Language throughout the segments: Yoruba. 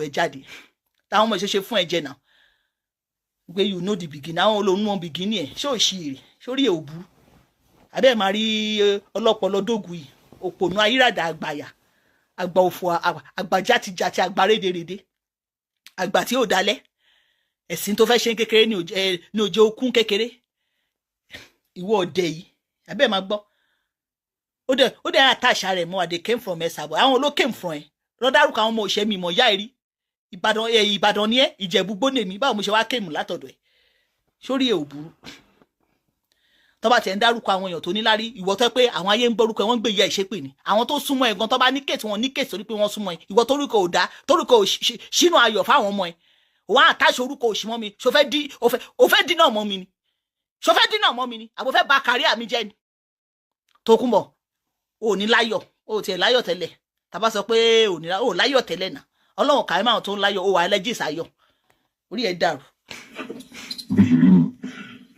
ẹ jáde. Táwọn ọmọ ìṣeṣe fún ẹ jẹ náà pé you know the beginning. Àwọn olóhùn wọn beginning ẹ ṣé ò ṣì èrè sórí ẹ ò burú? Àbẹ́ máa rí ọlọ́pọlọ dógùn yìí, òpònú ayírádà, àgbàyà, àgbà òfò, àgbà játijàti, àgbà rédèrèdè, àgbà tí ò dalẹ̀. Ẹ̀sìn tó fẹ́ ṣe kékeré ní òjò okún kékeré. Ìwọ ọ̀dẹ̀ yìí, àbẹ́ máa gbọ́. Ó dẹ̀ àtàṣà rẹ̀ mọ́. They came from Ẹ̀sàbọ̀, àwọn ló came from ẹ̀ lọ dárúkọ àwọn ọmọ òṣè mi mọ̀ yá ẹ rí. Ìbàdàn ẹ, Ìbàdàn ni ẹ, Ìjẹ̀bú gbóná mi. Báwo mo ṣe wá came látọ̀dọ̀ ẹ̀? Sórí ẹ̀ ò burú? Tó bá tiẹ̀ ń dárúkọ àwọn èèyàn tó ní lárí, ìwọ tó pé àwọn ayé ń gbórúkọ ẹ, wọ́n ń gbé ìyá ìṣépè ni. Àwọn tó súnmọ́ ẹ gan, tó bá ní case, wọn ní case torí pé wọ́n súnmọ́ ẹ. Ìwọ torúkọ ò dá, torúkọ ò ṣínú ayọ̀ fáwọn ọmọ ẹ, wọ́n á àtàṣe orúkọ òṣì mọ́ mi. Ṣo fẹ́ dí o fẹ́ dínà mọ́ mi ni? Ṣo fẹ́ dínà mọ́ mi ni? Àbò fẹ́ bà career mi jẹ́ ni? Tókunbọ̀, ò ní láyọ̀, ò tiẹ̀ láyọ̀ tẹ́lẹ̀. Tàbá sọ pé ò ní ò láyọ̀ tẹ́lẹ̀ náà, Ọlọ́run kàí máa tó ń láyọ̀. Ó wà ẹlẹ́jì sáyọ̀, orí ẹ̀ dàrú. Bí ṣe rí mi,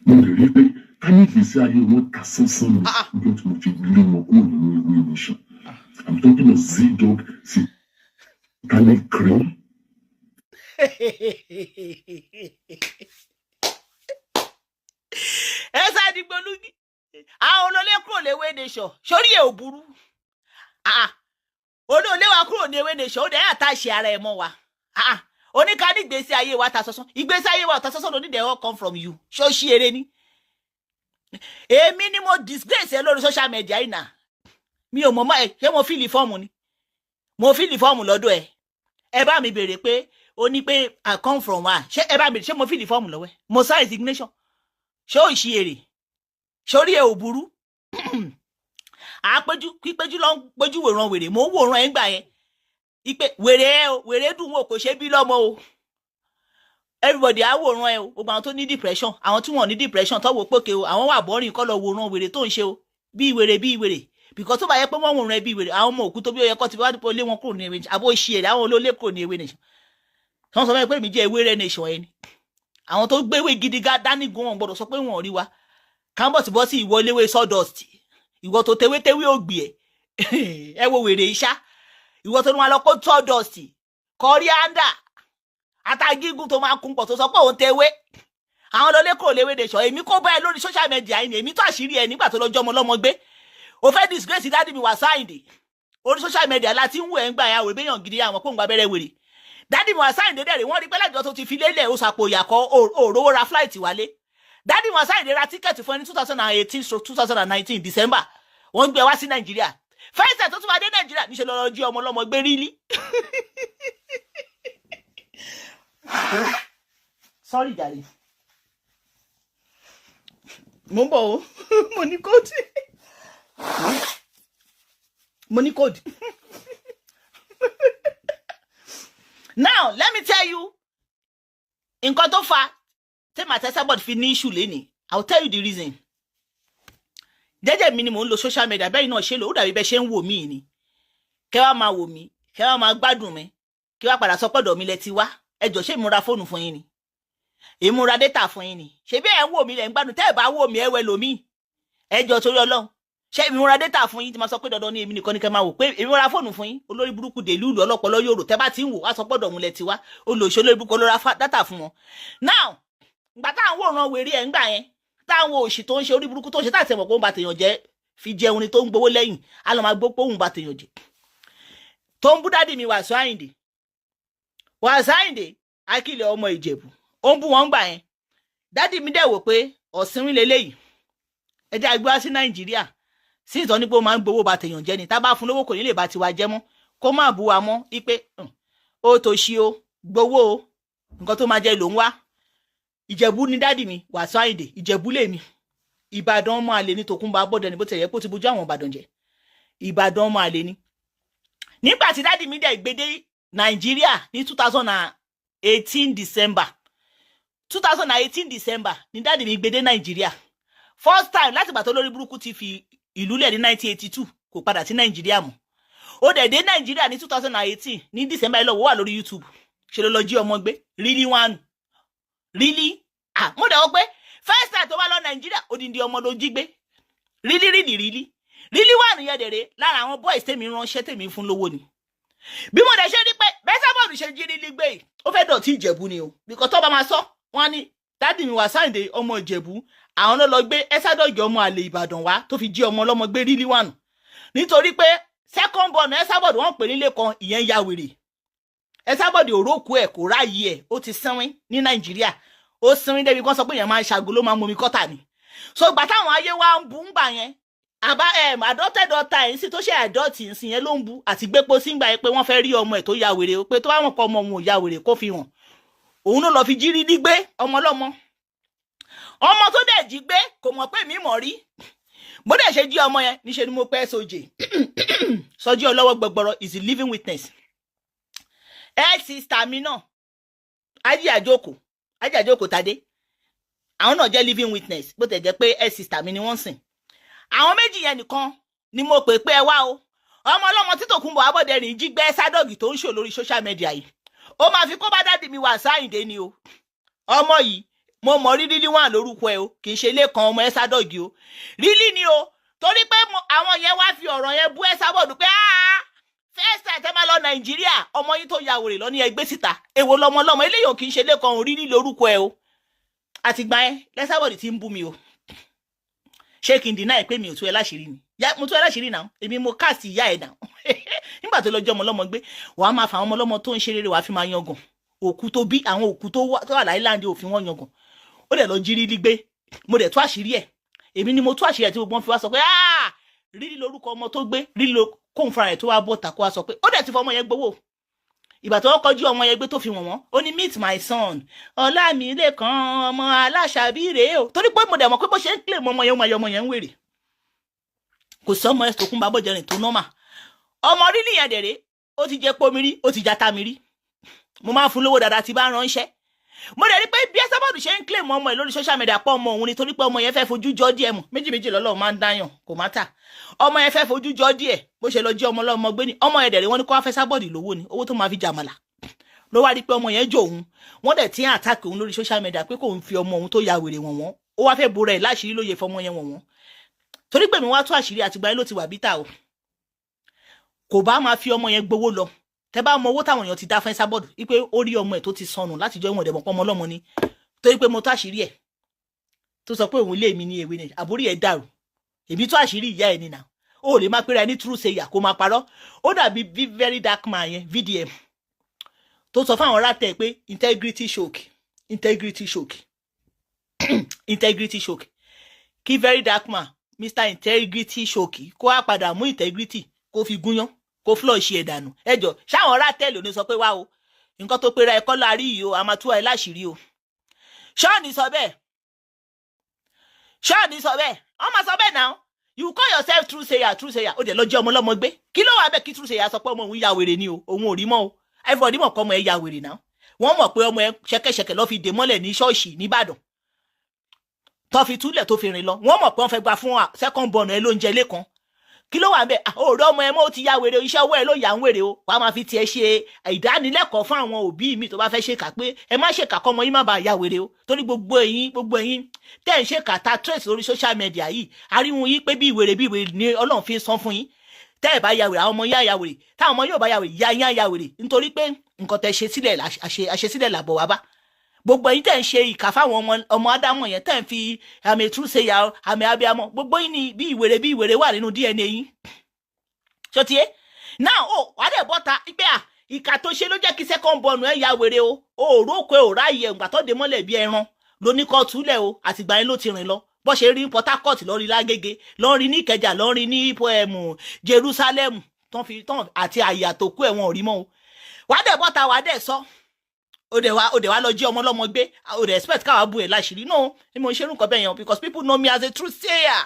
mo lè rí pé ká ní ìgbésí ayé wọn ta sánsán ni níjọ́ tí mo ti lé wọn kúrò nínú Ewé Nation. I'm talking of Z-Dog, Satanic Cream. Ẹ sáà gbólúgì àwọn olólè kúrò léwé nation. Sórí ẹ ò burú? Olóòlé wa kúrò ní Ewé Nation, ó dẹ̀ àtàṣe ara ẹ̀ mọ́ wa. Oníká ní ìgbésí ayé wa ta sọ́sán, ìgbésí ayé wa ta sọ́sán lóní. They all come from you. Ṣó ṣí eré ni? Èmi ni mo disgrace ẹ lórí social media yìí náà. Mi ò mọ̀ mọ́ ẹ. Ṣé mo fill form ni? Mo fill form lọ́dọ̀ ẹ? Ẹ bá mi béèrè pé ó ní pé I come from wa. Ṣé ẹ bá mi, ṣé mo fill form lọ́wọ́ ẹ? Mo sign resignation? Ṣé ò ṣí èrè? Sórí ẹ ò burú? Àpéjú pípéjú ló ń péjú wòran wèrè. Mò ń wòran ẹ ń gbà yẹn ipe wèrè ẹ o, wèrè dùn wò, kò ṣe bí lọ́mọ o. Everybody á wòran ẹ o. Gbogbo àwọn tó ní depression, àwọn tí wọn ní depression tó wò pókè o, àwọn wà bọ́rìn kọ́ lọ wòran wèrè tó ń ṣe o, bí wèrè, bí wèrè, because tó bá yẹ pé wọ́n wòran ẹ bí wèrè, àwọn ọmọ òkú tó bí ó yẹ kọ́ ti wá dípò lé wọn kúrò ní Ewé. Àbó ṣe èrè àwọn olólè kúrò ní Ewé Nation. Wọ́n sọ fún mi pé èmi jẹ́ Ewé Nation ẹni àwọn tó gbéwé gidi dání gan, wọn gbọ́dọ̀ sọ pé wọn ò rí wa kámbọ̀ tí bọ́ sí. Ìwọ léwé sawdust, ìwọ tó tewétewé ògbì ẹ, ẹ wo wèrè iṣá. Ìwọ tó ní wọn lọ kó sawdust, coriander, atagígùn tó máa kún pọ̀, tó sọ pé òun tewé, àwọn lọlé kúrò léwé nation. Èmi kó bá ẹ lórí social media yìí ni. Èmi tó àṣírí ẹ nígbà tó lọ jọmọ lọmọ gbé. O fẹ́ disgrace daddy mi Wasiu Ayinde orí social media láti ń wù ẹ́ ń gbà yà wò béèyàn gidi, àwọn kó ń gba abẹ́rẹ́ wèrè. Daddy mi Wasiu Ayinde dẹ̀rẹ̀, wọ́n rí pé lẹ́jọ́ tó ti fi lélẹ̀, ó sàpò ìyàkọ́ òrówó ra flight wálé. Daddy mi Wasiu Ayinde ra ticket fún ẹni 2018 to 2019 December. Wọ́n gbé wá sí Nàìjíríà. First time tó tún wá dé Nàìjíríà, níṣẹ́ lọ́ọ́ jí ọmọ ọlọ́mọ gbé rílí. Sorry jàre, mo ń bọ̀ o. Mo ní cold, mo ní cold. Now let me tell you nǹkan tó fa tí Màtẹ́sàbọ̀d fi ní issue lénìí. I will tell you the reason. Jẹ́jẹ́ mi ni mò ń lo social media bẹ́ẹ̀ náà ṣe lò ó, dàbí bẹ́ẹ̀ ṣe ń wò mí ni. Kẹ́ wá máa wò mí, kẹ́ wá máa gbádùn mi, kí wá padà sọ pọ̀dọ̀ mi lẹ ti wá. Ẹ jọ, ṣé ìmúra fóònù fún yín ni? Ìmúra data fún yín ni? Ṣé bí ẹ ń wò mí lẹ ń gbádùn? Tẹ́ ẹ bá wò mí, ẹ wẹ lòmíì. Ẹ jọ, torí Ọlọ́run, ṣé ìmúra data fún yín tí máa sọ pé dandan ni èmi nìkan ní kẹ́ máa wò, pé ìmúra fóònù fún yín? Olórí burúkú dèlú ìlú ọlọ́pọlọ yòrò. Tẹ́ bá ti ń wò wá sọ pọ̀dọ̀ òun lẹ ti wá. Olóṣèlú olórí burúkú olóra data fún wọn. Now, ìgbà táwọn wòran wèrè ẹ̀ ń gbà yẹn, táwọn òṣì tó ń ṣe, orí burúkú tó ń ṣe, táàtì ẹ̀mọ̀ pé ó ń ba tèèyàn jẹ́, fi jẹun ni tó ń gbowó lẹ́yìn, á lọ máa gbó pé òun ba tèèyàn jẹ́, tó ń bú daddy mi Wàsíù Àyìndé, Wàsíù Àyìndé Akílẹ̀ ọmọ Ìjẹ̀bú, ó ń bú wọn gbà yẹn. Daddy mi dẹ̀ wò pé ọ̀sìnrín leléyìí, ẹ jẹ́ àgbé wá sí Nàìjíríà sí ìtọ́ ní pé ó máa ń gbowó ba tèèyàn jẹ́ ni. Tá bá fún lówó, kò ní lè ba tiwa jẹ́ mọ́, kó má bú wa mọ́ ipe ó tó ṣí o gbowó o. Nǹkan tó máa jẹ ló ń wá. Ìjẹ̀bú ni daddy mi Wàsíù Àyìndé, Ìjẹ̀bú lèmi. Ìbàdàn ọmọ àlè ní Tòkunbọ̀ Abọ́dẹ ní, bó ti yẹ kó ti bójú àwọn Ìbàdàn jẹ́. Ìbàdàn ọmọ àlè ni. Nígbà tí daddy mi dẹ̀ gbé dé Nàìjíríà ní 2018 December, 2018 December ní daddy mi gbé dé Nàìjíríà first time. Láti ìgbà tó lórí burúkú ti fi ìlú lẹ̀ ní 1982, kò padà sí Nàìjíríà mọ́. Ó dẹ̀ dé Nàìjíríà ní 2018 ní December. Lọ́wọ́ wà lórí YouTube, ṣe ló lọ jí ọmọ gbé. Really one, really. Ah, mo dẹ̀ wọ́n pé first time tó wá lọ Nàìjíríà, odindi ọmọ ló jí gbé. Really, really, really, really wà nìyẹn dẹ̀rẹ̀. Lára àwọn boys tèmi ránṣẹ́, tèmi fún lówó ni. Bí mo dẹ̀ ṣe rí pé bẹ́sàbọ̀dù ṣe jí rí gbé yìí, ó fẹ́ dọ̀tí Ìjẹ̀bú ni o, because tó bá máa sọ wọ́n á ní daddy mi Wasiu Ayinde, ọmọ Ìjẹ̀bú, àwọn ló lọ gbé Esabod, ọmọ àlè Ìbàdàn wá, tó fi jí ọmọ ọlọ́mọ gbé rí líwànù, nítorí pé second born Esabod, wọ́n pè nílé kan, ìyẹn ya wèrè. Esabod òrókù ẹ̀, kò ráàyè ẹ̀, ó ti sínwín ní Nàìjíríà. Ó sínwín débi kan sọ pé èèyàn máa ń ṣàgó, ló máa ń momi kọ́tà ni. So ìgbà táwọn ayé wa ń bu ń gbà yẹn, àbá adopted daughter ẹ̀ ń sì tó ṣe adopt ń sìn yẹn ló ń bu àti gbépo sí ń gbà yẹn pé wọ́n fẹ́ rí ọmọ ẹ̀ tó ya wèrè o, pé tó bá wọn kọ ọmọ òun ò ya wèrè, kó fi hàn. Òun ló lọ fi jí rí gbígbé ọmọ ọlọ́mọ. Ọmọ tó dẹ̀ jí gbé kò mọ̀ pé mi mọ̀ rí. Bó dẹ̀ ṣe jí ọmọ yẹn, níṣẹ́ ni mo pẹ́ sojè sọjí ọlọ́wọ́ gbọgbọrọ is a living witness. Ẹ sister mi náà, Ájí Àjókò, Ájí Àjókò Tadé, àwọn náà jẹ́ living witness, bó tẹ̀ jẹ́ pé ẹ sister mi ni wọ́n sìn. Àwọn méjì yẹn nìkan ni mo pè pé ẹ wá o, ọmọ ọlọ́mọ tí Tòkunbọ̀ Abọ́dẹrìn jí gbé Esabod tó ń ṣò lórí social media yìí, ó máa fi kó bá daddy mi Wasiu Ayinde ni o. Ọmọ yìí, mo mọ̀ rí rílí wà lórúkọ ẹ o, kì í ṣe ilé kan ọmọ Esabod o, rílí ni o, torí pé àwọn yẹn wá fi ọ̀rọ̀ yẹn bú Esabod pé first time tẹ́ máa lọ Nàìjíríà, ọmọ yín tó ya wèrè lọ ní ẹgbẹ́ síta, èwo lọmọ lọmọ eléyìí ò kì í ṣe ilé kan ò, rílí lórúkọ ẹ o. Àtìgbà yẹn l'Esabod ti ń bú mi o. Ṣé kí n deny pé mi ò tú ẹ láṣìírí ni? Ya mo tú ẹ láṣìírí náà, èmi mo cast ìyá ẹ náà. Nígbà tó lọ jẹ́ ọmọ ọlọ́mọ gbé, wàá máa fa àwọn ọmọ ọlọ́mọ tó ń ṣe rere, wàá fi máa yangàn. Òkú tó bí, àwọn òkú tó wà láìláńdì òfin wọn yangàn. Ó dẹ̀ lọ jí rírí gbé, mo dẹ̀ tú àṣírí ẹ̀. Èmi ni mo tú àṣírí ẹ̀ tí gbogbo wọn fi wá sọ pé rírí lórúkọ ọmọ tó gbé, rírí ló kóun fúnra rẹ̀ tó wá bọ̀ tà kó wá sọ pé ó dẹ̀ ti fọ ọmọ yẹn gbowó. Ìgbà tó kọjú ọmọ yẹn gbé tó fi wọ̀n wọ́n, ó ní, "Meet my son, Ọlámilẹ́kan, ọmọ aláṣàbí rèé o." Torí pé mo dẹ̀ mọ̀ pé bó ṣe ń claim ọmọ yẹn, ó máa yọ ọmọ yẹn ń wèrè. Kò sí ọmọ ẹ̀ Tòkunbọ̀ Abọ́dẹrìn tó normal. Ọmọ rí nìyẹn dẹ̀rẹ̀, ó ti jẹ pomi rí, ó ti jata mi rí. Mo máa ń fún lówó dáadáa tí bá ń ránṣẹ́. Mo dẹ̀ rí pé bí Esabod ṣe ń claim ọmọ ẹ̀ lórí social media pọ̀ ọmọ òun ni, torí pé ọmọ yẹn fẹ́ fojú jọ díẹ̀ mọ̀. Méjì méjì lọ́lọ́run máa ń dáyàn, kò má tà. Ọmọ yẹn fẹ́ fojú jọ díẹ̀, bó ṣe lọ jí ọmọ ọlọ́mọ gbé ni. Ọmọ yẹn dẹ̀rẹ̀, wọ́n ní kó wá fẹ́ Esabod lówó ni, owó tó máa fi jàmàlà. Ló wá rí pé ọmọ yẹn jọ òun, wọ́n dẹ̀ tí ń attack òun lórí social media pé kò ń fi ọmọ òun tó ya wèrè wọ̀n wọ́n. Ó wá fẹ́ bora ẹ̀ láṣìírí lóye fọmọ yẹn wọ̀n wọ́n, torí pé mi wá tú àṣírí. Àtìgbà yẹn ló ti wà bítà o. Kò bá máa fi ọmọ yẹn gbowó lọ. Tẹ bá mọ owó táwọn èèyàn ti dá fún Esabod wípé ó rí ọmọ ẹ̀ tó ti sọnù láti jọ ìwọ̀n ìdẹ̀mọ̀ pọ́nmọ ọlọ́mọ ni, torí pé mo tó àṣírí ẹ̀ tó sọ pé òun ilé mi ní ewé ni, àbórí ẹ̀ dàrú. Èmi tó àṣírí ìyá ẹ̀ nìyà. Ó lè má pera ẹ ní true sayer kó máa parọ́. Ó dàbí very dark man yẹn, VDM, tó sọ fáwọn rátẹ̀ pé integrity choke, integrity choke, integrity choke. Kí very dark man, Mr Integrity choke, kó wá padà mú integrity kó fi gúnyán, kó flush ẹ̀ dànù. Ẹjọ́ ṣáwọn rátẹ̀ ló ní sọ pé wá o, nǹkan tó pera ẹ kọ́ la rí yìí o, a máa tú ẹ láṣìírí o. Ṣọ́ọ̀nì sọ bẹ́ẹ̀, ṣọ́ọ̀nì sọ bẹ́ẹ̀, wọ́n máa sọ bẹ́ẹ̀ náà. You call yourself true sayer, true sayer, ó dẹ̀ lọ jẹ́ ọmọ ọlọ́mọ gbé. Kí ló wà bẹ́ẹ̀ kí true sayer sọ pé ọmọ òun ya wèrè ni o, òun ò rí mọ́ o? Everybody mọ̀ pé ọmọ ẹ ya wèrè náà. Wọ́n mọ̀ pé ọmọ ẹ ṣẹ̀kẹ̀ṣẹ̀kẹ̀ lọ́ fi dè mọ́lẹ̀ ní ṣọ́ọ̀ṣì nìbàdàn, tó fi túlẹ̀ tó fi rìn lọ. Wọ́n mọ̀ pé wọ́n fẹ́ gba fún second born ẹ lóúnjẹ lẹ́kan. Kí ló wà bẹ́ẹ̀? Òòrè ọmọ ẹ mọ́, ó ti ya wèrè o, iṣẹ́ ọwọ́ ẹ ló yà ń wèrè o. Wàá máa fi tiẹ̀ ṣe ìdánilẹ́kọ̀ọ́ fún àwọn òbí mi tó bá fẹ́ ṣèkà pé ẹ má ṣèkà kọ́ ọmọ yín má bàa ya wèrè o, torí gbogbo ẹ̀yin tẹ́ ẹ̀ ń ṣèkà ta trace lórí social media yìí, àríwọ̀n yín pé bí ìwèrè ni Ọlọ́run fi ń san fún yín. Tẹ́ ẹ̀ bá ya wèrè, àwọn ọmọ yá ya wèrè. Táwọn ọmọ yóò bá ya wèrè, ya yín á ya wèrè, nítorí pé nǹkan tẹ́ ṣe sílẹ̀ àṣesílẹ̀ làbọ̀ wá bá. Gbogbo ẹ̀yin tẹ́ ń ṣe ìkà fáwọn ọmọ ọmọ ádámọ̀ yẹn, tẹ́ ń fi àmì ìtúnṣe ya àmì abiyamọ, gbogbo yín ni bí ìwèrè wà nínú DNA yín. Ṣọtí náà ó wàá dẹ̀ bọ́ta pé à ìkà tó ṣe ló jẹ́ kí second born ẹ̀ ya wèrè o. Ò rókò ẹ̀, ò ráàyè ẹ̀ǹgbà tó dé mọ́lẹ̀ bí ẹran lóníkọ́ túlẹ̀ o. Àtìgbà yẹn ló ti rìn lọ. Bó ṣe rí Port Harcourt, lórí Lágége, lórí ní Ìkẹjà, lórí ní Jerusalem tán fi tán àti àyè àtòkù ẹ̀, wọn ò rí mọ́ o. Wàá dẹ̀ bọ́ta, wàá dẹ̀ sọ, ó dẹ̀ wá lọ jí ọmọ ọlọ́mọ gbé, ó dẹ̀ expect káwa bu ẹ̀ láṣìírí. No, ni mo ń ṣerú nǹkan bẹ́ẹ̀ yẹn, because people know me as a truth sayer.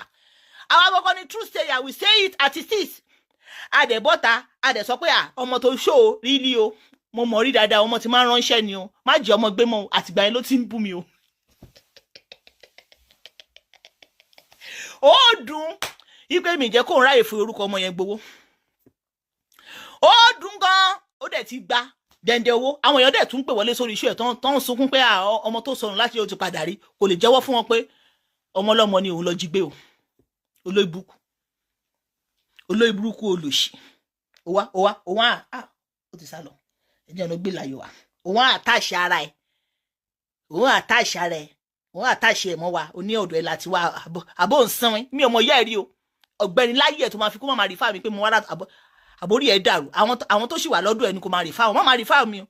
Àwa gbọ́gbọ́ ni truth sayer, we say it at it is. A dẹ̀ bọ́ta, a dẹ̀ sọ pé à ọmọ tó ṣó o rí ní o, mo mọ̀ rí dáadáa, ọmọ tí máa ń ránṣẹ́ ni o, má jẹ́ ọmọ gbé mọ́ o. Àtìgbà yẹn ló ti ń bú mi o. Ó dùn ipe mi jẹ́ kóun ráyè fún orúkọ ọmọ yẹn gbowó. Ó dùn gan. Ó dẹ̀ ti gba dẹ̀ǹdẹ̀ owó. Àwọn èèyàn dẹ̀ tún pè wọlé sórí iṣẹ́ ẹ̀ tó ń sunkún pé ọmọ tó sọnù láti ó ti padà rí. Kò lè jẹ́wọ́ fún wọn pé ọmọ ọlọ́mọ ni òun lọ jí gbé o. Olórí burúkú, olórí burúkú, olòṣì. Ó wá ó wá ó wá. Ó ti sá lọ. Ẹ jẹ́ lọ gbé láyò wá. Òun àtàṣe ara ẹ̀, òun àtàṣe ara ẹ̀, òun àtàṣe ẹ̀ mọ́ wa. Ó ní ọ̀dọ̀ ẹ̀ láti wá. Àbó ń sanwó mi ò mọ ìyá ẹ̀ rí o. Ọ̀gbẹ́ni láyé ẹ̀ tó máa fi kó má máa rí fáwọn mi pé mo wá láti àbórí ẹ̀ dàrú. Àwọn tó sì wà lọ́dọ̀ ẹ̀ ni kò máa rí fáwọn. Má máa rí fáwọn mi o,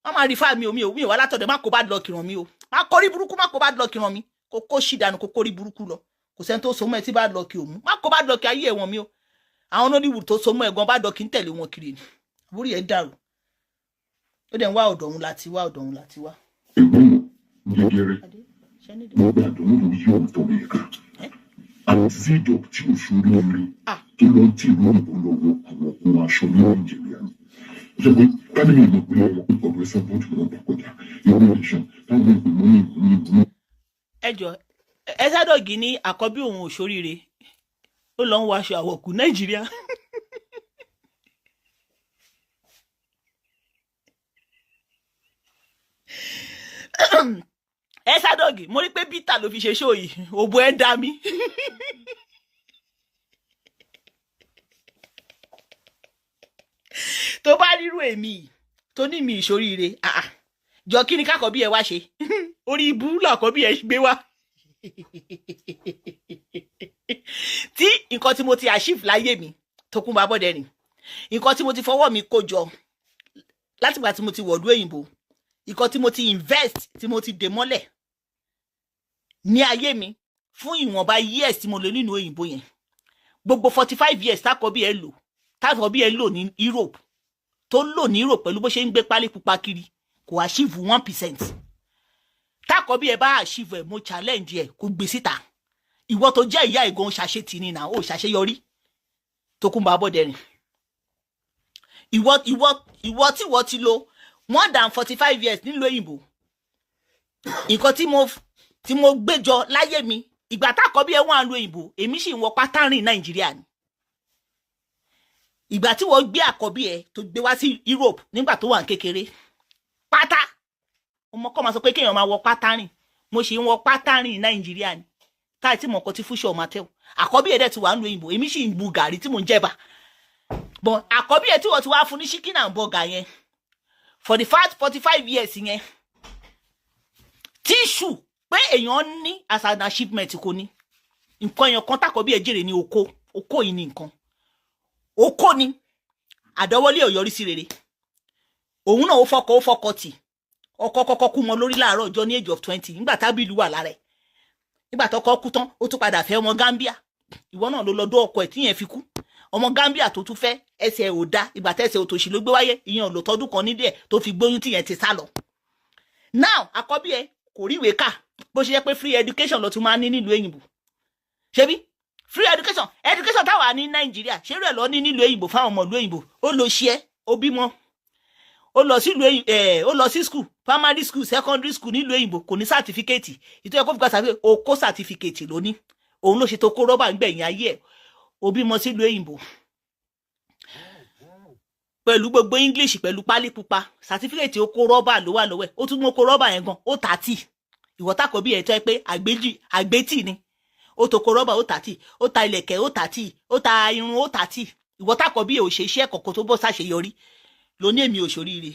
má máa rí fáwọn mi o. Mi ò wá látọ̀dọ̀. Má kó bá lọ kìràn mi o, má kórí burúkú, má kó bá lọ kìràn mi. Kó kó ṣì dànù, kó kórí burúkú lọ. Kò sẹ́ni tó so mọ́ ẹ tí bá lọ kí òun. Má kó bá lọ kí ayé ẹ̀wọ̀n mi o. Àwọn Nollywood tó so mọ́ ẹ̀ gan bá dọ̀ kí ń tẹ̀lé wọn kiri ni. Àbórí ẹ̀ dàrú. Ó dẹ̀ ń wá ọ̀dọ̀ òun láti wá, ọ̀dọ̀ òun láti wá. Ẹ̀gbọ́n wọn jẹjẹrẹ wọn gbé àdánwò lórí yóò tọ́ mi ká. Àwọn Zidog tí ò ṣoríire tó lọ tí ìlú òyìnbó lọ wọ àwọn okun aṣọ ní Nàìjíríà ni. Ó sọ pé kábíyì mọ̀ pé ọmọ ọ̀dọ̀ ẹ̀sán bọ́ọ̀dù wọn bá kọjá ìwé nation táwọn ìpè mọ́ ní ìlú ní ìlú. Ẹ jọ, Ẹsàdọ̀gì ní àkọ́bí òun ò ṣoríire, ó lọ ń wọ aṣọ àwọ̀kù Nàìjíríà. Ẹsàdọ̀gì, mo rí pé bítà ló fi ṣe ṣó yìí, òbò ẹ̀ ń dá mi. Tó bá rírú èmi yìí, tó ní mi ìṣoríire, ah ah, jọ kí ni kákọ̀bí ẹ wá ṣe? Orí ibú làkọ́bí ẹ gbé wá. Tí nǹkan tí mo ti achieve láyé mi, Tókunbọ̀ Abọ́dẹrìn, nǹkan tí mo ti fọwọ́ mi kó jọ látìgbà tí mo ti wọ̀lú òyìnbó, nǹkan tí mo ti invest, tí mo ti dè mọ́lẹ̀ ní ayé mi fún ìwọ̀nba years tí mo lò nínú òyìnbó yẹn, gbogbo 45 years tákọ̀bí ẹ lò ní Europe, tó lò ní Europe pẹ̀lú bó ṣe ń gbé pálí pupa kiri, kò achieve 1%. Tákọ̀bí ẹ bá achieve ẹ, mo challenge ẹ kó gbé síta. Ìwọ tó jẹ́ ìyá ìgan ṣàṣetì ni nà ó ṣàṣeyọrí. Tókunbọ̀ Abọ́dẹrìn, ìwọ tí wọ́n ti lò more than 45 years nílùú òyìnbó, nǹkan tí mo gbéjọ láyé mi, ìgbà tákọ̀bí ẹ wọ́n á lu òyìnbó, èmi sì ń wọ pátánrìn Nàìjíríà ni. Ìgbà tí wọ́n gbé àkọ́bí ẹ tó gbé wá sí Europe nígbà tó wà ní kékeré, pátá ọmọ kọ́ máa sọ pé kéèyàn máa wọ pátá rìn, mo sì ń wọ pátá rìn Nàìjíríà ni. Táì tí mọ̀ nǹkan tí fúnṣọ máa tẹ̀ o. Àkọ́bí ẹ̀ dẹ̀ ti wà ń lu òyìnbó, èmi sì ń bu gàrí tí mò ń jẹba but àkọ́bí ẹ̀ tí wọ́n ti wá fún ní chicken and burger yẹn for the first 45 years yẹn, tíṣù pé èèyàn ní as an achievement, kò ní nǹkan èèyàn kan tákọ́bí ẹ̀ jèrè ní oko. Oko yìí ní nǹkan oko ni àdọ́wọ́lé ò yọrí sí rere. Òun náà ó fọkọ, ó fọkọ tì. Ọkọ kọ́kọ́ kú mọ́ lórí láàárọ̀ ọjọ́ ní age of 20, nígbà tábìlì wà lára ẹ̀. Nígbà tọkọ kú tán, ó tún padà fẹ́ ọmọ Gambia. Ìwọ náà ló lọ dó ọkọ ẹ̀ tíyẹn fi kú. Ọmọ Gambia tó tún fẹ́, ẹsẹ̀ ò da. Ìgbà tẹ́sẹ̀ òtòṣì ló gbé wáyé, ìyẹn ò lò tọdún kan nídìí ẹ̀ tó fi gbóyún tíyẹn ti sá lọ. Now àkọ́bí ẹ kò ríwèé kà, bó ṣe jẹ́ pé free education ló tún máa ń ní nílùú òyìnbó. Ṣebí free education, education táwa ní Nàìjíríà, ṣé rẹ̀ lọ ní nílùú òyìnbó fáwọn ọmọ ìlú òyìnbó? Ó lọ ṣe é, ó bímọ, ó lọ sílùú ẹ, ó lọ sí school, primary school, secondary school nílùú òyìnbó, kò ní certificate. Ìtọ́ ẹ kó fi gba certificate, ó kó certificate lóní. Òun ló ṣe tó kó rọ́bà ńgbẹ̀yìn ayé ẹ̀. Ó bímọ sílùú òyìnbó pẹ̀lú gbogbo English, pẹ̀lú pálí pupa, certificate ó kó rọ́bà ló wà lọ́wọ́ ẹ̀. Ó tún mú kó rọ́bà yẹn gan, ó tà tì. Ìwọ tákọ̀ bí ẹ̀ tọ́ ẹ pé àgbéjì àgbétì ni, ó tó kó rọ́bà, ó tà tì, ó ta ilẹ̀kẹ̀, ó tà tì, ó ta irun, ó tà tì. Ìwọ tákọ̀ bí ẹ̀ ò ṣe iṣẹ́ kọ̀ọ̀kan tó bọ́ sáṣeyọrí ló ní èmi ò ṣoríire.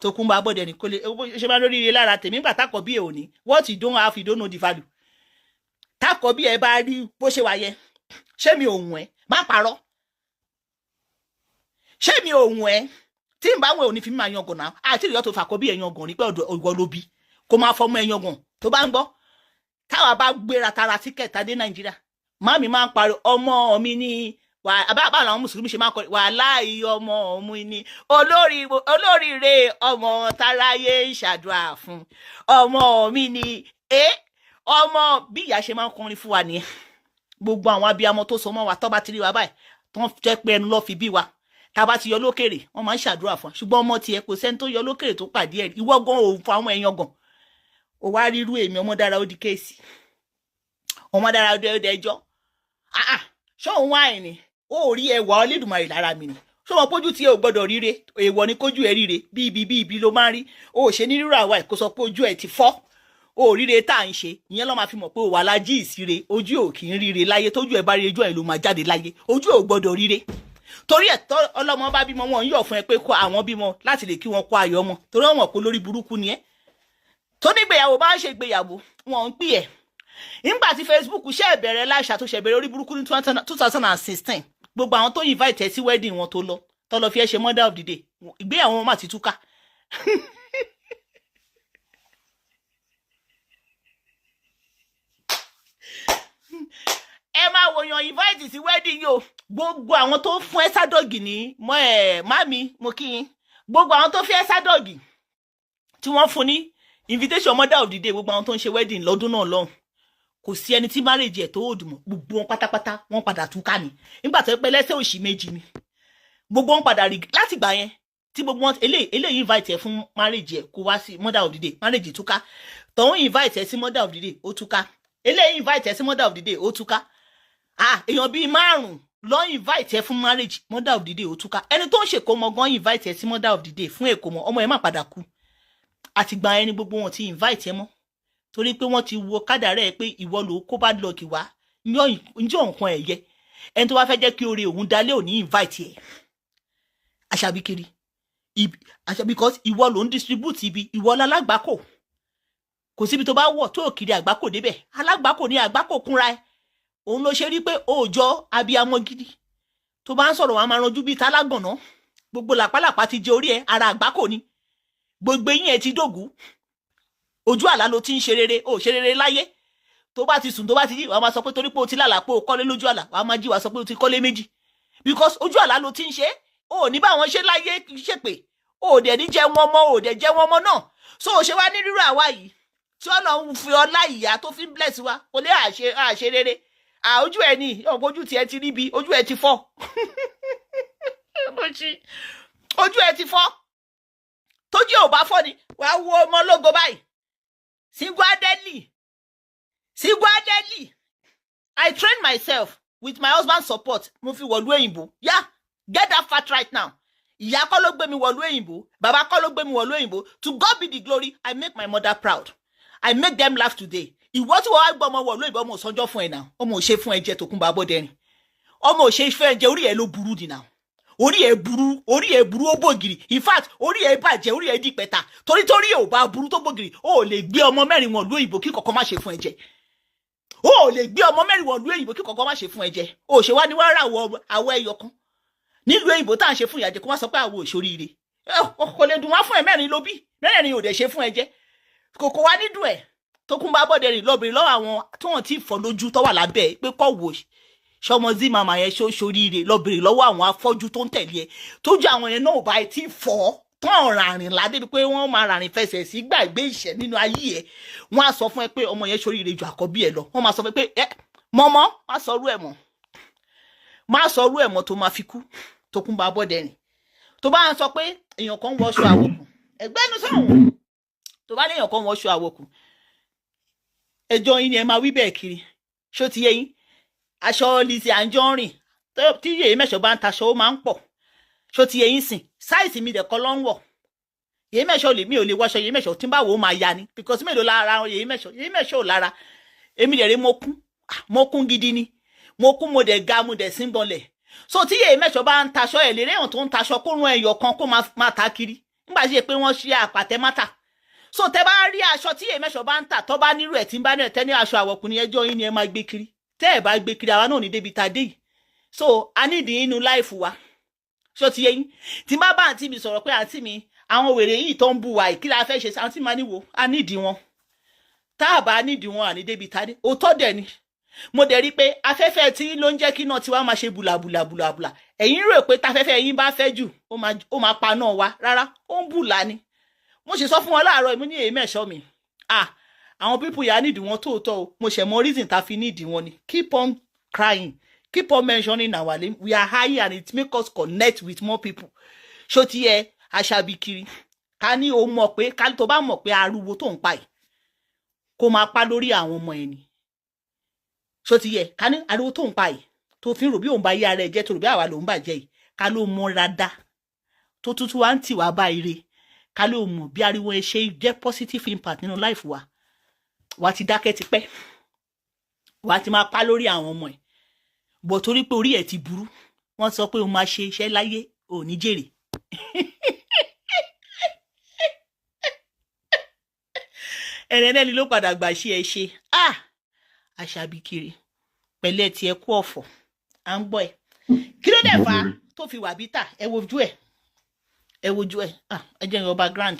Tókunbọ̀ Abọ́dẹrìn, kò lè ṣe máa lóríire lára tèmi nígbà tákọ̀ bí ẹ̀ ò ní. What you don't have, you don't know the value. Tákọ̀ bí ẹ bá rí bó ṣe wà yẹn, ṣé mi ò wùn ẹ́? Má parọ́. Ṣé mi ò wùn ẹ́? Tí n bá wọn ò ní fi mí máa yangàn náà. Àti ìyọ́ tó fàkọ́ bí ẹ̀ yangàn ní pé ọ̀dọ̀ ìwọ ló bí kó máa fọmọ ẹ̀ yangàn. Tó bá ń gbọ́ táwa bá gbéra tara ticket dé Nàìjíríà, màmí máa ń pariwo ọmọ mi ní wà bá bá àwọn mùsùlùmí ṣe máa ń kọ wàláì, ọmọ mi ní olórí olóríire, ọmọ táráyé ń ṣàdúrà fún, ọmọ mi ní ẹ ọmọ. Bí ìyá ṣe máa ń kọrin fún wa nìyẹn. Gbogbo àwọn abiyamọ tó so mọ́ wa, tó bá ti rí wa báyìí, tó ń jẹ́ pé ẹnu lọ́ fi bí wa, tá a bá ti yọ lókèrè, wọ́n máa ń ṣàdúrà fún wa. Ṣùgbọ́n ọmọ tiẹ̀, kò sẹ́ni tó yọ lókèrè tó pàdé ẹ̀. Ìwọ gan òun fún àwọn èèyàn gan ò wá rírú èmi. Ọmọ dára, ó di case. Ọmọ dára, ó di ẹjọ́. Ah ah, ṣé òun wá ẹ̀ ni? Ó rí ẹwà Olódùmarè lára mi ni. Ṣé wọn pójú tí ẹ ò gbọ́dọ̀ ríre? Èèwọ̀ ni kójú ẹ ríre. Bí ibi bí ibi ló máa ń rí. O ò ṣe ní rírọ àwa ẹ̀ kó sọ pé ojú ẹ ti fọ́. O ò ríre tá à ń ṣe ìyẹn ló máa fi mọ̀ pé o wà lájí ìsire. Ojú ò kì í ríre láyé. Tójú ẹ bá rí, ojú ẹ ló máa jáde láyé. Ojú ò gbọ́dọ̀ ríre. Torí ẹ̀ tọ́ ọlọ́mọ bá bímọ, wọn ń yọ̀ fún ẹ pé kó àwọn bímọ láti lè kí wọn kó ayọ̀ ọmọ, torí wọn mọ̀ pé lórí burúkú ni ẹ́. Tó nígbéyàwó bá ń ṣe ìgbéyàwó, wọn ń pè ẹ́. Nígbà tí Facebook ṣe bẹ̀rẹ̀ láṣà tó ṣe bẹ̀rẹ̀ orí burúkú ní 2016, gbogbo àwọn tó invite ẹ sí wedding wọn tó lọ, tó lọ fi ẹ ṣe mother of the day, ìgbéyàwó wọn mà ti túká. Ẹ máa wòyàn invite sí wedding yìí o. Gbogbo àwọn tó fún ẹ sádọ́gì ní mọ ẹ mami, mo kí yín. Gbogbo àwọn tó fi ẹ sádọ́gì tí wọ́n fún ní invitation mother of the day, gbogbo àwọn tó ń ṣe wedding lọ́dún náà lọ́hùn, kò sí ẹni tí marriage ẹ̀ tó òdùmọ̀. Gbogbo wọn pátápátá, wọ́n padà túká ni. Nígbà tó pẹ́ lẹ́sẹ̀ òṣì méjì ni gbogbo wọn padà rí láti gbà yẹn tí gbogbo wọn. Eléyìí invite ẹ fún marriage ẹ kó wá sí mother of the day, marriage túká. Tọ̀hún invite ẹ sí mother of the day, ó túká. Eléyìí invite ẹ sí mother of the day, ó túká. Ah, èèyàn bíi márùn lọ invite ẹ fún marriage, mother of the day, ó túká. Ẹni tó ń ṣèkómọ gan invite ẹ sí mother of the day fún èkómọ, ọmọ ẹ má padà kú. Àtìgbà ẹni gbogbo wọn ti invite ẹ mọ́, torí pé wọ́n ti wo kádàrá ẹ pé ìwọ ló kó bá lọ́ọ̀kì wá njọ́ nǹkan ẹ̀ yẹ. Ẹni tó bá fẹ́ jẹ́ kí oore òun dalé ò ní invite ẹ. Àṣàbí kiri àṣà, because ìwọ ló ń distribute ibi, ìwọ lálágbákò. Kò síbi tó bá wọ̀ tó kiri àgbákò débẹ̀. Alágbákò ní àgbákò kúnra ẹ. Òun ló ṣe rí pé òòjọ́ abiyamọ gidi tó bá ń sọ̀rọ̀, wọn a máa ranjú bíi tálágànná. Gbogbo làpálàpá ti jẹ orí ẹ, ara àgbákò ni. Gbogbo eyín ẹ ti dògún. Ojú àlá ló ti ń ṣe rere, ó ṣe rere láyé. Tó bá ti sùn, tó bá ti jí, wàá máa sọ pé torí pé o ti lálàá pé o kọ́lé lójú àlá, wàá máa jí, wàá sọ pé o ti kọ́lé méjì, because ojú àlá ló ti ń ṣe. O ò ní bá wọn ṣe láyé ṣèpè, o ò dẹ̀ ní jẹ wọn mọ́, o ò dẹ̀ jẹ wọn mọ́ náà. So o ṣe wá ní rírọ àwa yìí tí Ọlọ́run fi ọlá ìyá tó fi ń bless wa, kò lè àṣe rere. Ojú ẹ ní ọ̀pọ̀, ojú tiẹ̀ ti ríbi, ojú ẹ ti fọ́, ojú ẹ ti fọ́. Tójú ò bá fọ́ ni wàá wo ọmọ ológo báyìí. Single-handedly, single-handedly, I train myself with my husband's support. Mo fi wọ̀lú òyìnbó. Yeah, get that fact right now. Ìyá kọ́ ló gbé mi wọ̀lú òyìnbó, bàbá kọ́ ló gbé mi wọ̀lú òyìnbó. To God be the glory, I make my mother proud. I make them laugh today. Ìwọ tí wọ́n wá gbọ́ ọmọ wọ̀lú òyìnbó, ọmọ òsànjọ́ fún ẹ náà, ọmọ ò ṣe fún ẹ jẹ. Tòkunbọ̀ Abọ́dẹrìn, ọmọ ò ṣe fún ẹ jẹ. Orí ẹ ló burú dì náà. Orí ẹ burú, orí ẹ burú, ó bògìrì. In fact, orí ẹ bàjẹ́, orí ẹ di pẹ̀ta. Torí ẹ ò bá burú tó bògìrì, ó lè gbé ọmọ mẹ́rin wọn lú òyìnbó kí kọ̀ọ̀kan má ṣe fún ẹ jẹ. Ó lè gbé ọmọ mẹ́rin wọn lú òyìnbó kí kọ̀ọ̀kan má ṣe fún ẹ jẹ. Ó ṣe wá ní wàá rà àwọ ẹyọ kan nílùú òyìnbó tá à ń ṣe fún ìyàjẹ, kó má sọ pé àwọ òṣòríire kò lè dùn wá fún ẹ. Mẹ́rin ló bí, mẹ́rin ò dẹ̀ ṣe fún ẹ jẹ, kòkò wá nídùn ẹ. Tókunbọ̀ Abọ́dẹrìn, lọ́bìnrin lọ́wọ́ àwọn tí wọ́n ti fọ́ lójú tó wà lábẹ́ ẹ pé kọ́ wò sọmọ zí màmá yẹn ṣó ṣoríire. Lọ́bìnrin lọ́wọ́ àwọn afọ́jú tó ń tẹ̀lé ẹ, tójú àwọn yẹn náà bá ẹ ti fọ́ tán ràrìn ládé pé wọ́n máa ràrìn fẹsẹ̀ sí gbàgbé ìṣẹ́ nínú ayé ẹ. Wọ́n á sọ fún ẹ pé ọmọ yẹn ṣoríire ju àkọ́bí ẹ lọ. Wọ́n máa sọ fún ẹ pé ẹ mọ́mọ́, má sọ rú ẹ mọ́, má sọ rú ẹ mọ́ tó máa fi kú. Tókunbọ̀ Abọ́dẹrìn, tó bá ń sọ pé èèyàn kan ń wọṣọ àwòkù, ẹgbẹ́nu sọ̀hún. Tó bá ní èèyàn kan ń wọṣọ àwòkù, ẹjọ́ yín ni ẹ máa wí bẹ́ẹ̀ kiri. Ṣó ti yé yín? Aṣọ Lizzy Anjorin tí yèyé mẹ́sàn bá ń taṣọ, ó máa ń pọ̀. Ṣó ti yé yín sìn? Size mi dẹ̀ kọ́ ló ń wọ̀. Yèyé mẹ́sàn ò lè, mi ò lè wọṣọ yèyé mẹ́sàn. Tí n bá wò ó, máa ya ni, because mélòó lára yèyé mẹ́sàn? Yèyé mẹ́sàn ò lára. Èmi dẹ̀ rí, mo kún, mo kún gidi ni. Mo kún, mo dẹ̀ ga, mo dẹ̀ sí bọlẹ̀. So tí yèyé mẹ́sàn bá ń taṣọ ẹ̀ lérè, èèyàn tó ń taṣọ kó rún ẹyọ kan kó máa ta kiri nígbà tí yẹ pé wọ́n ṣe àpàtẹ mátà. So tẹ bá rí aṣọ tí yèyé mẹ́sàn bá ń tà, tọ́ bá nírú ẹ̀, tí ń bá nírú ẹ̀, tẹ́ ní aṣọ àwọ̀kùnrin, ẹjọ́ yín ni ẹ máa gbé kiri. Tẹ́ ẹ̀ bá gbé kiri, àwa náà ní débi tá a dé yìí. So a nídìí inú life wa. Ṣó ti yé yín? Tí má bá àǹtí mi sọ̀rọ̀ pé àǹtí mi, àwọn wèrè yìí tó ń bu wa yìí, kí la fẹ́ ṣe? Àǹtí máa níwò a nídìí wọn. Tá a bá nídìí wọn, àní débi tá a dé. Òótọ́ dẹ̀ ni. Mo dẹ̀ rí i pé afẹ́fẹ́ tí ló ń jẹ́ kí náà tiwa máa ṣe bùlàbùlà bùlàbùlà. Ẹ̀yin rò pé táfẹ́fẹ́ yín bá fẹ́ jù, ó máa pa náà wa. Rárá, ó ń bùlà ni. Mo sì sọ fún wọn láàárọ̀, mo ní èyí mẹ́ṣọ́ mi, ah, àwọn people yà nídìí wọn tóòtọ́ o. Mo ṣẹ̀ mọ reason tá fi nídìí wọn ni. Keep on crying, keep on mentioning our name. We are high and it make us connect with more people. Ṣó ti yẹ? Aṣàbí kiri, ká ní o mọ̀ pé ká tó bá mọ̀ pé ariwo tó ń pa yìí kó máa pa lórí àwọn ọmọ ẹ̀ ni. Ṣó ti yẹ? Ká ní ariwo tó ń pa yìí tó fi ń rò bí òun bá yí ara ẹ jẹ́, tó rò bí àwa lòun bàjẹ́ yìí, ká ló mọ rada tó tútù wá ń tì wá bá ire, ká ló mọ̀ bí ariwo ẹ ṣe jẹ́ positive impact nínú life wa, wà á ti dákẹ́ tipẹ́, wà á ti máa pa lórí àwọn ọmọ ẹ̀ bọ̀. Torí pé orí ẹ̀ ti burú, wọ́n á ní Wọ́n sọ pé o máa ṣe iṣẹ́ láyé, ò ní jèrè. Ẹ̀rẹ̀ẹ́nẹ́ni ló padà gbà ṣe ẹ ṣe. Ah, Àṣàbí kiri pẹ̀lẹ́ tí ẹ kú ọ̀fọ̀, à ń gbọ́ ẹ. Kí ló dẹ̀ fà á tó fi wà bítà? Ẹ wojú ẹ, ẹ wojú ẹ. Ah, ẹ jẹ́ ìrọba grand.